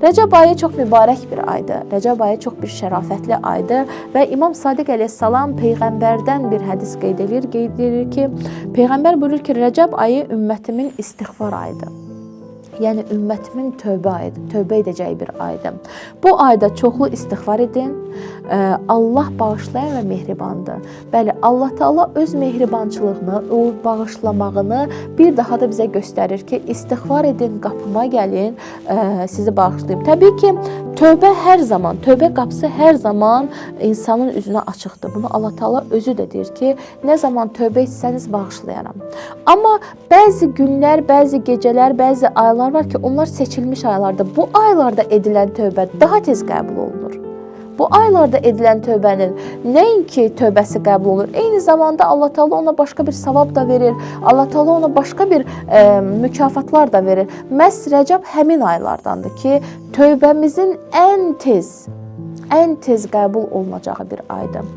Rəcəb ayı çox mübarək bir aydır. Rəcəb ayı çox bir şərafətli aydır və İmam Sadiq əleyhissalam peyğəmbərdən bir hədis qeyd edir. Qeyd edir ki, peyğəmbər buyurur ki, Rəcəb ayı ümmətimin istiğfar ayıdır. Yəni ümmətimin tövbə ayıdır, tövbə edəcəyi bir aydır. Bu ayda çoxlu istiğfar edin. Allah bağışlayan və mehribandır. Bəli, Allah Taala öz mehribançılığını, o bağışlamağını bir daha da bizə göstərir ki, istiğfar edin, qapıma gəlin, sizi bağışlayım. Təbii ki, tövbə hər zaman, tövbə qapısı hər zaman insanın üzünə açıqdır. Bunu Allah Taala özü də deyir ki, nə zaman tövbə etsəniz bağışlayaram. Amma bəzi günlər, bəzi gecələr, bəzi aylar var ki, onlar seçilmiş aylardır. Bu aylarda edilən tövbə daha tez qəbul olunur. Bu aylarda edilən tövbənin nəinki tövbəsi qəbul olunur, eyni zamanda Allah Taala ona başqa bir savab da verir. Allah Taala ona başqa bir mükafatlar da verir. Məhz Rəcəb həmin aylardandır ki, tövbəmizin ən tez qəbul olunacağı bir aydır.